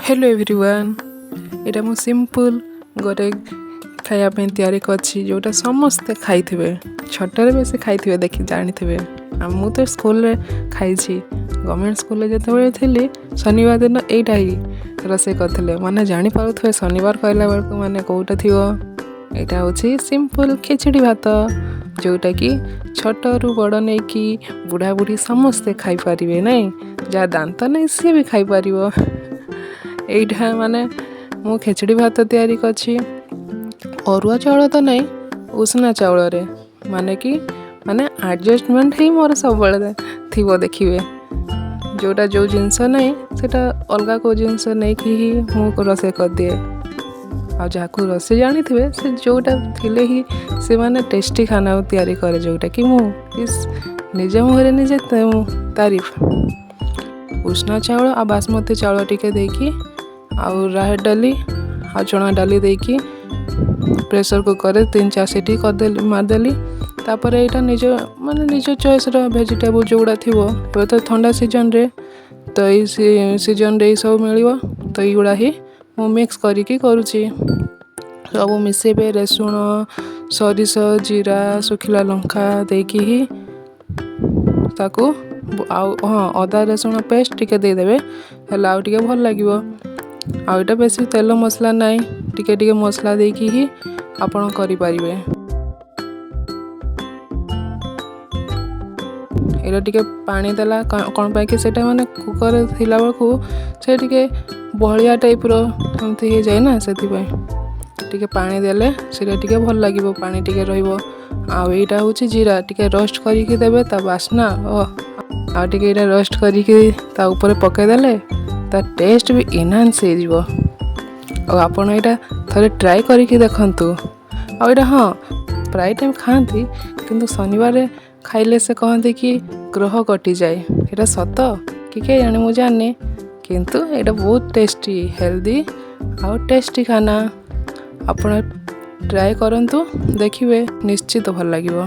Hello everyone, ଏଇଟା ମୁଁ simple ଗୋଟେ ଖାଇବା ପାଇଁ ତିଆରି କରିଛି, ଯେଉଁଟା ସମସ୍ତେ ଖାଇଥିବେ, ଛୋଟରେ ବେଶୀ ଖାଇଥିବେ, ଦେଖି ଜାଣିଥିବେ। ଆଉ ମୁଁ ତ ସ୍କୁଲରେ ଖାଇଛି। ଗଭର୍ଣ୍ଣମେଣ୍ଟ ସ୍କୁଲରେ ଯେତେବେଳେ ଥିଲି, ଶନିବାର ଦିନ ଏଇଟା ହିଁ ରୋଷେଇ କରିଥିଲେ। ମାନେ ଜାଣିପାରୁଥିବେ, ଶନିବାର କହିଲା ବେଳକୁ ମାନେ କେଉଁଟା ଥିବ। ଏଇଟା ହେଉଛି ସିମ୍ପଲ୍ ଖେଚୁଡ଼ି ଭାତ, ଯେଉଁଟାକି ଛୋଟରୁ ବଡ଼ ନେଇକି ବୁଢ଼ା ବୁଢ଼ୀ ସମସ୍ତେ ଖାଇପାରିବେ। ନାଇଁ, ଯାହା ଦାନ୍ତ ନାହିଁ ସିଏ ବି ଖାଇପାରିବ ଏଇଟା। ମାନେ ମୁଁ ଖେଚୁଡ଼ି ଭାତ ତିଆରି କରିଛି, ଅରୁଆ ଚାଉଳ ତ ନାହିଁ, ଉଷୁନା ଚାଉଳରେ। ମାନେ କି ମାନେ ଆଡ଼ଜଷ୍ଟମେଣ୍ଟ ହିଁ ମୋର ସବୁବେଳେ ଥିବ। ଦେଖିବେ, ଯେଉଁଟା ଯେଉଁ ଜିନିଷ ନାହିଁ, ସେଇଟା ଅଲଗା କେଉଁ ଜିନିଷ ନେଇକି ହିଁ ମୁଁ ରୋଷେଇ କରିଦିଏ। ଆଉ ଯାହାକୁ ରୋଷେଇ ଜାଣିଥିବେ, ସେ ଯେଉଁଟା ଥିଲେ ହିଁ ସେମାନେ ଟେଷ୍ଟି ଖାନା ତିଆରି କରେ, ଯେଉଁଟାକି ମୁଁ ଇସ୍ ନିଜ ମୁହଁରେ ନିଜେ ତାରିଫ। ଉଷୁନା ଚାଉଳ ଆଉ ବାସୁମତୀ ଚାଉଳ ଟିକେ ଦେଇକି, ଆଉ ରାହେଡ଼ ଡାଲି ଆଉ ଚଣା ଡାଲି ଦେଇକି ପ୍ରେସର୍ କୁକର୍ରେ ତିନି ଚାରି ସିଟି କରିଦେଲି, ମାରିଦେଲି। ତାପରେ ଏଇଟା ନିଜ ମାନେ ନିଜ ଚଏସ୍ର ଭେଜିଟେବୁଲ୍ ଯେଉଁଗୁଡ଼ା ଥିବ। ଏବେ ତ ଥଣ୍ଡା ସିଜନ୍ରେ ତ ଏଇ ସିଜନ୍ରେ ଏଇସବୁ ମିଳିବ, ତ ଏଇଗୁଡ଼ା ହିଁ ମୁଁ ମିକ୍ସ କରିକି କରୁଛି। ସବୁ ମିଶାଇବେ, ରସୁଣ, ସୋରିଷ, ଜିରା, ଶୁଖିଲା ଲଙ୍କା ଦେଇକି ହିଁ ତାକୁ। ଆଉ ହଁ, ଅଦା ରସୁଣ ପେଷ୍ଟ ଟିକେ ଦେଇଦେବେ ହେଲେ ଆଉ ଟିକେ ଭଲ ଲାଗିବ। ଆଉ ଏଇଟା ବେଶୀ ତେଲ ମସଲା ନାହିଁ, ଟିକେ ଟିକେ ମସଲା ଦେଇକି ହିଁ ଆପଣ କରିପାରିବେ। ଏଇଟା ଟିକେ ପାଣି ଦେଲା କ'ଣ ପାଇଁ କି ସେଇଟା ମାନେ କୁକର୍ରେ ଥିଲା ବେଳକୁ ସେ ଟିକେ ବହଳିଆ ଟାଇପ୍ର ଏମିତି ହେଇଯାଏ ନା, ସେଥିପାଇଁ ଟିକେ ପାଣି ଦେଲେ ସେଇଟା ଟିକେ ଭଲ ଲାଗିବ, ପାଣି ଟିକେ ରହିବ। ଆଉ ଏଇଟା ହେଉଛି ଜିରା, ଟିକେ ରୋଷ୍ଟ କରିକି ଦେବେ, ତା ବାସ୍ନା ଓ ଆଉ ଟିକେ ଏଇଟା ରୋଷ୍ଟ କରିକି ତା ଉପରେ ପକାଇଦେଲେ ତା ଟେଷ୍ଟ ବି ଇନହାନ୍ସ ହେଇଯିବ। ଆଉ ଆପଣ ଏଇଟା ଥରେ ଟ୍ରାଏ କରିକି ଦେଖନ୍ତୁ। ଆଉ ଏଇଟା ହଁ ପ୍ରାୟ ଟାଇମ୍ ଖାଆନ୍ତି, କିନ୍ତୁ ଶନିବାରରେ ଖାଇଲେ ସେ କହନ୍ତି କି ଗ୍ରହ କଟିଯାଏ। ଏଇଟା ସତ କି କିଏ ଜାଣେ, ମୁଁ ଜାଣିନି, କିନ୍ତୁ ଏଇଟା ବହୁତ ଟେଷ୍ଟି, ହେଲ୍ଦି ଆଉ ଟେଷ୍ଟି ଖାନା। ଆପଣ ଟ୍ରାଏ କରନ୍ତୁ, ଦେଖିବେ ନିଶ୍ଚିତ ଭଲ ଲାଗିବ।